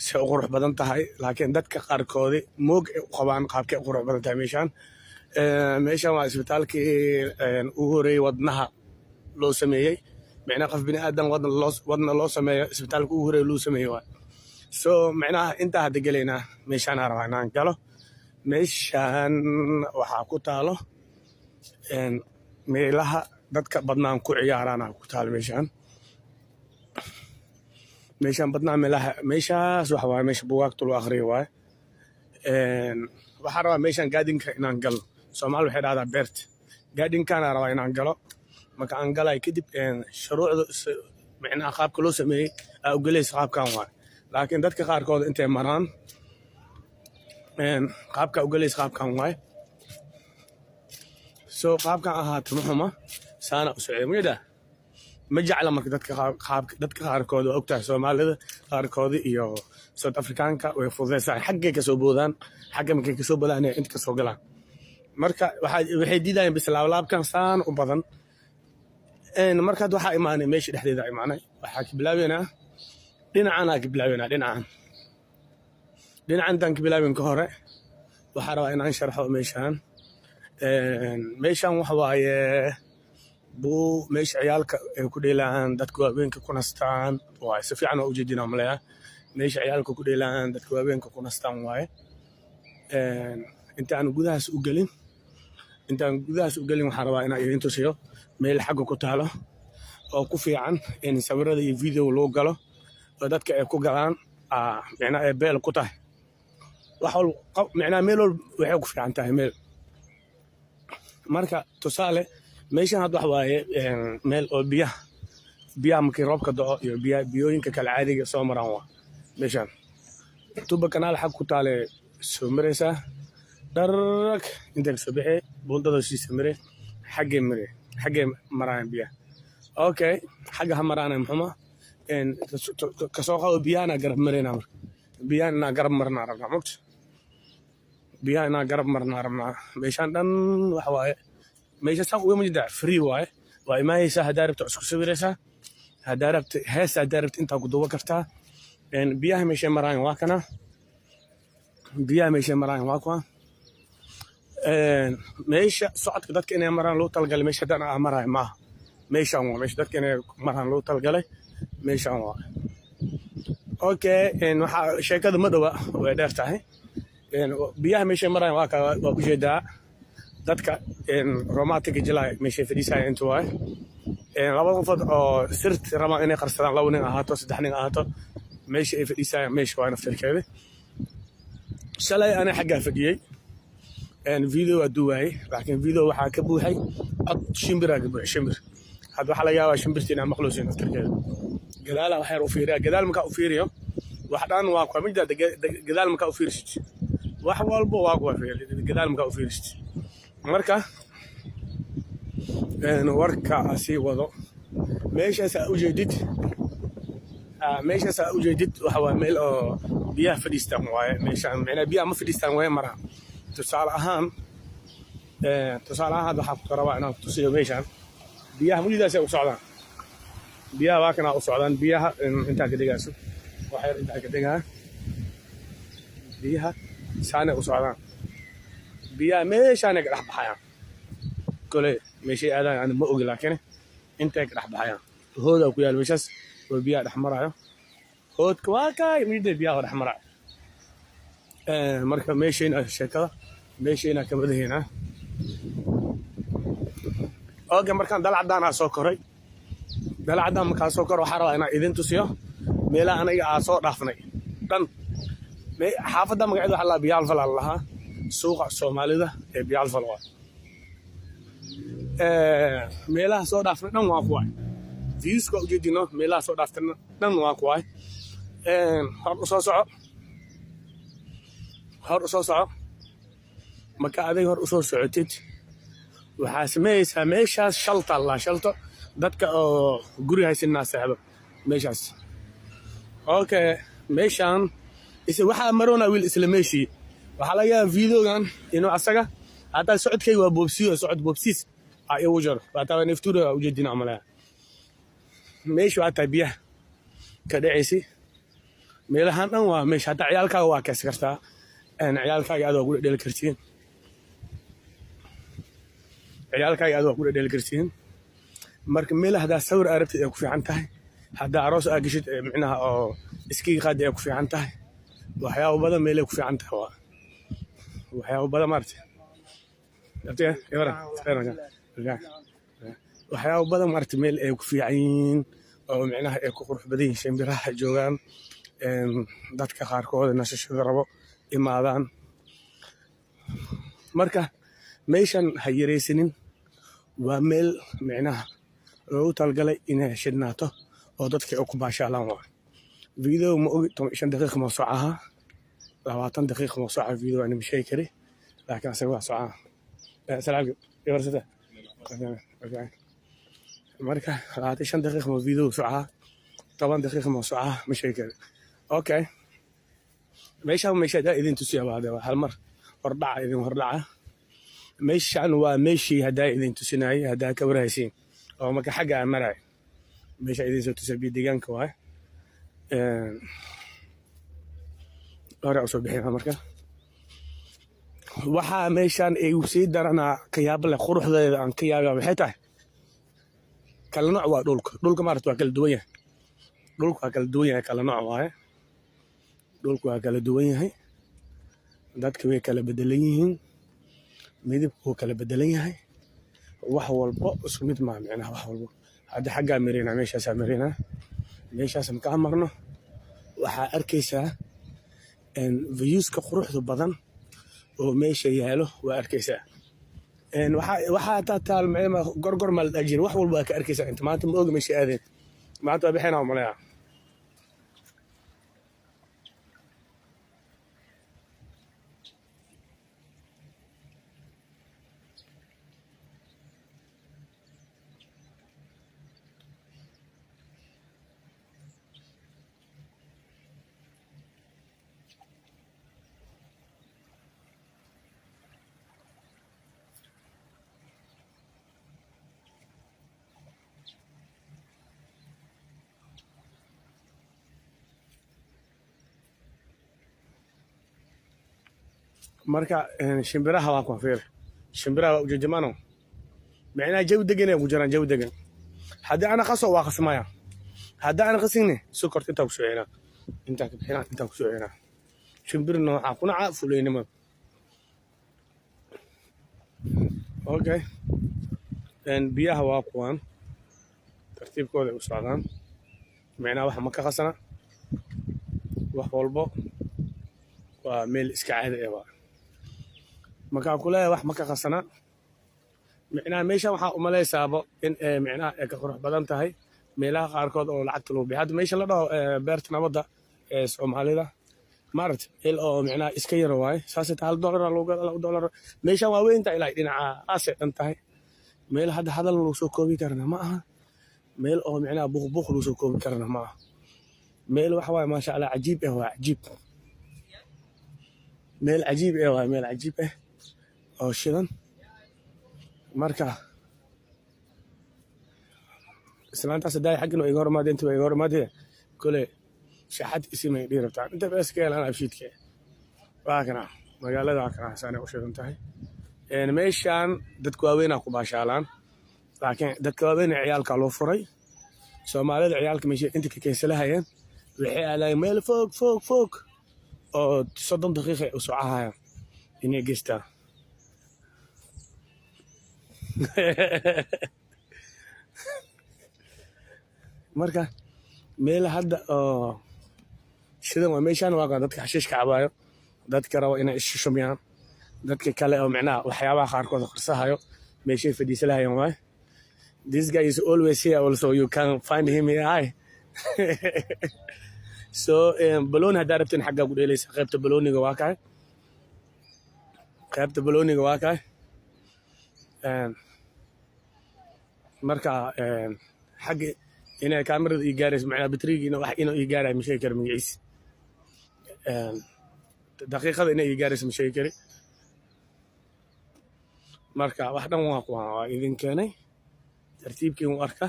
Si u qurux badan tahay, laakiin dadka qaarkoodi moog ay u qabaan qaabkay u qurux badan tahay meeshaan. Meeshaan waa isbitaalkii ugu horeeyey wadnaha loo sameeyey, micnaha qof bini aadan wadna loo sameeyo, isbitaalka ugu horeeyey loo sameeyey waay. So micnaha intaa hadda gelaynaa, meeshaan rabaa inaan galo. Meeshaan waxaa ku taalo meelaha dadka badnaan ku ciyaaraan ku taalo meeshaan. Meeshaan badnaa meelaha meeshaas waxa waaye meesha buugaagta lagu akhriyo waaye. Waxaan rabaa meeshaan gardenka inaan galo. Soomaali waxay dhahdaa beerta. Gardenkaana rabaa inaan galo. Marka aan galay kadib, shuruucda micnaha qaabka loo sameeyey aa u gelaysa qaabkan waaye, laakiin dadka qaarkood intay maraan qaabka u gelaysa qaabkan waaye. So qaabkan ahaata ma xuma, saana u socday muyada ma jecla. Marka dadka qaabka dadka qaarkood, waa ogtahay, Soomaalida qaarkoodi iyo South Africaanka way fududaysaa, xaggay kasoo boodaan. Xagga markay kasoo boodaan inay inta kasoo galaan, marka waxay diidayaan bis laablaabkan saan u badan. Markaad waxaa imaanay meesha dhexdeeda imaanay, waxaa ka bilaabeynaa dhinacanaa ka bilaabeynaa. Dhinacan intaan ka bilaabin ka hore, waxaa rabaa inaan sharxo meeshaan. Meeshaan waxa waaye buu meesha ciyaalka ay ku dheelaan, dadka waaweynka ku nastaan waaye. Si fiican waa ujeedinaa maleya. Meesha ciyaalka ku dheelaan, dadka waaweynka ku nastaan waaye. Inta aan gudahaas u gelin, waxaan rabaa inaan idin tusiyo meel xagga ku taalo oo ku fiican in sawirada iyo video lagu galo oo dadka ay ku galaan, micnaha ay beel ku tahay. Wax wal micnaha meel walba waxay ku fiican tahay meel. Marka tusaale, meeshan hadda waxa waaye meel oo biyaha markii roobka da'o iyo biyaha biyooyinka kale caadiga soo maraan. Waa meeshan tuba kanaal xag ku taale soo maraysaa, dharag intay kasoo bixi, buundada siisa mare, xaggee mare, xaggee maraayan biyaha. Okay, xagga ha maraana muxuma kasoo qabo, biyahana garab marayna. Marka biyahan inaa garab marnaa rabnaa, mogta biyaha inaa garab marnaa rabnaa. Meeshaan dhan waxa waaye meesha saan uga majida free waaye. Waa imaanaysaa, haddaa rabta isku sawiraysaa, haddaa rabta hees, haddaa rabta intaa ku duuba kartaa. Biyaha meeshay maraayan waa kana, biyaha meeshay maraayan waa kuwa meesha socodka dadka inay maraan loo talagalay. Meesha haddaan aa maraayo maaha, meeshaan waa meesha dadka inay maraan loo talagalay, meeshaan waa. Okay, waxaa sheekada ma dhowa, way dheer tahay. Biyaha meeshay maraayan waa ka, waa ujeedaa. Dadka romantic jilay meeshay fadhiisaya inta waaye. Laba qofood oo sirt rabaan inay qarsadaan, laba nin ahaato, saddex nin ahaato, meesha ay fadhiisayaan meesha waa naftirkeeda. Shalay ana xaggaa fadhiyey, video waa duwaayey, laakiin video waxaa ka buuxay cod shimbiraa ka buuxay, shimbir. Hadda waxaa laga yaabaa shimbirtii inaa maqloosin naftirkeeda. Gadaala wax yar u fiiriya, gadaal markaa u fiiriyo wax dhan waa kuwa midda. Gadaal markaa u fiirisid wax walba waa kuwa, gadaal markaa u fiirisid. Marka warka sii wado, meeshaas aa ujeedid, meeshaas aa ujeedid waxa waa meel oo biyaha fadhiistaan waaye. Meeshaan micnaha biyaha ma fadhiistaan, way maraan. Tusaale ahaan waxaa ku rabaa inaan ku tusiyo meeshaan biyaha mujidaas ay u socdaan. Biyaha waa kanaa u socdaan. Biyaha intaa ka degaaso, wax yar intaa ka degaa, biyaha saanay u socdaan. Biyaha meeshaanay ka dhex baxayaan. Kole meeshay aadaan ani ma ogi, laakiin intay ka dhex baxayaan. Hoodaa ku yaal meeshaas oo biyaha dhex marayo. Hoodka waa kaay midda biyaha dhex marayo. Marka meeshayna sheekada meeshayna ka wadahaynaa. Okay, markaan dalcadaanaa soo koray, dalcaddaan markaan soo koro, waxaa rabaa inaan idin tusiyo meelaha aniga aa soo dhaafnay dhan. Xaafadda magaceeda waxaa lahaa Biyaalfal aa lahaa. Suuqa Soomaalida ee Biyaalfal waa meelaha soo dhaafnay dhan waa kuwaay. Viewska waa ujeedino, meelaha soo dhaaftay dhan waa kuwaay. Hor u soo soco, hor u soo soco. Marka adig hor usoo socotid, waxaa sameeyeysaa meeshaas shelter laa, shelter dadka oo guri haysanaa seexdo meeshaas. Okay, meeshaan waxaa maroona wiil isla meeshii. Waxaa laga yaabaa videogan inuu asaga hataa socodkayga waa boobsiyo, socod boobsiis aa igu jiro. Waataa neftuura waa ujeedina amalaya. Meesha waa tahay biyaha ka dhacaysi. Meelahan dhan waa meesha hadda ciyaalkaaga waa keesi kartaa, ciyaalkaaga aad waa ku dhedheli kartiin, ciyaalkaaga aad waa ku dhedheli kartiin. Marka meel haddaa sawir aa rabtid ay ku fiican tahay, haddaa aroos aa geshid, micnaha oo iskiga qaadi ay ku fiican tahay. Waxyaabo badan meelay ku fiican tahay, waa waxyaabo badan maaragtay. Abtiga, yabara, khayr ma waxyaabo badan maaragtay, meel ay ku fiican yihiin oo micnaha ay ku qurux badan yihiin, shimbiraha joogaan, dadka qaarkood nasashada rabo imaadaan. Marka meeshan ha yaraysanin, waa meel micnaha loogu talagalay inay shidnaato oo dadka ay ku baashaalaan. Waa video ma ogi, 15 daqiiqa ma socaha, 20 daqiiqa ma soca video, ani ma sheegi kari, laakiin asaga waa socaa. Salaam yabarsata. Marka 25 daqiiqa ma video socaa, 10 daqiiqa ma socaa, ma sheegi kari. Okay, meeshaan meesha hadaa idin tusiya waa hada hal mar hordhaca, idin hordhaca. Meeshaan waa meeshii haddaa idin tusinayay, haddaa ka warhaysiin oo marka xagga aan maraay meesha idin soo tusay, biyo deegaanka waay. Hore usoo bixina. Marka waxaa meeshaan igu sii daranaa ka yaabo leh, quruxdeeda aan ka yaabaa waxay tahay kala nooc waa dhulka. Dhulka maarata waa kala duwan yahay, dhulka waa kala duwan yahay, kala nooc waaye. Dhulku waa kala duwan yahay, dadka way kala bedelan yihiin, midabku wuu kala bedelan yahay, wax walbo isku mid maa micnaha wax walbo. Hadda xaggaa marinaa, meeshaasaa marinaa, meeshaas makaa marno waxaa arkaysaa viewska quruxda badan oo meesha yaalo waa arkaysaa. Waxaa taa taal gorgor maa la dhaha jira, wax walba waa ka arkaysaa inta. Maanta ma oga meesha aadeen, maanta waa bixinaa umaleyaa. Marka shimbiraha waa kuwa, fiir, shimbiraha waa ujeejamaano, micnaha jawi degan ay ku jiraan, jawi degan. Haddii ana qaso waa qasmaya, haddii ana qasinne sokorta intaa kusoo celinaa, intaa ka bixinaa, intaa kusoo celinaa. Shimbir noocaa ku naca fuleynimada. Okay, biyaha waa kuwan, tartiibkooda ay u socdaan, micnaha wax ma ka qasana, wax walbo waa meel iska caadi ah. Waa markaa kuleeyahay wax ma ka qasana, micnaha meeshan waxaa umalaysaaba in micnaha ay ka qurux badan tahay meelaha qaarkood oo lacagta lagu bixiyo. Hadda meesha la dhaho beerta nabadda ee Soomaalida maaragta, meel oo micnaha iska yaro waaye, saasay tahay $1 lagu gada, $2. Meeshan waa weyn tahay, ilaa dhinaca aasay dhan tahay. Meel hadda hadal lagu soo koobi karana ma aha, meel oo micnaha buuq buuq lagu soo koobi karana ma aha. Meel waxa waaye maasha Allah cajiib ah, waa cajiib, meel cajiib ah waa, meel cajiib ah oo shidan. Marka islaantaas haddaa xaggan waa iga hormaadee, inta waa iga hormaadee, kole shaxad isimay dhihi rabtaa inta bees ka helaan abshiidka. Waa kana magaalada, waa kana saanay u shidan tahay. Meeshaan dadka waaweynaa ku baashaalaan, laakiin dadka waaweyn ee ciyaalka loo furay. Soomaalida ciyaalka meesha inta ka keensalahayeen waxay aadayeen meel fog fog fog oo 30 daqiiqa ay u socahayaan inay geystaan. Marka meel hadda oo shidan waa meeshaan, waa kan dadka xashiishka cabaayo, dadka rabo inay ishushumiyaan, dadka kale oo micnaha waxyaabaha qaarkood qarsahayo meeshay fadhiisalahayaan waay. This guy is always here also, you can find him here. Hi. So balooni haddaa rabtin xaggaa ku dheelaysa, qaybta balooniga waa kahay, qaybta balooniga waa kahay. Marka xagga inay kaamirada ii gaarayso, macnaa batrigiina wax inuu ii gaarayo ma sheegi karo magaciisa, daqiiqada inay ii gaarayso ma sheegi kari. Marka wax dhan waa kuwa, waa idin keenay tartiibkiin u arka.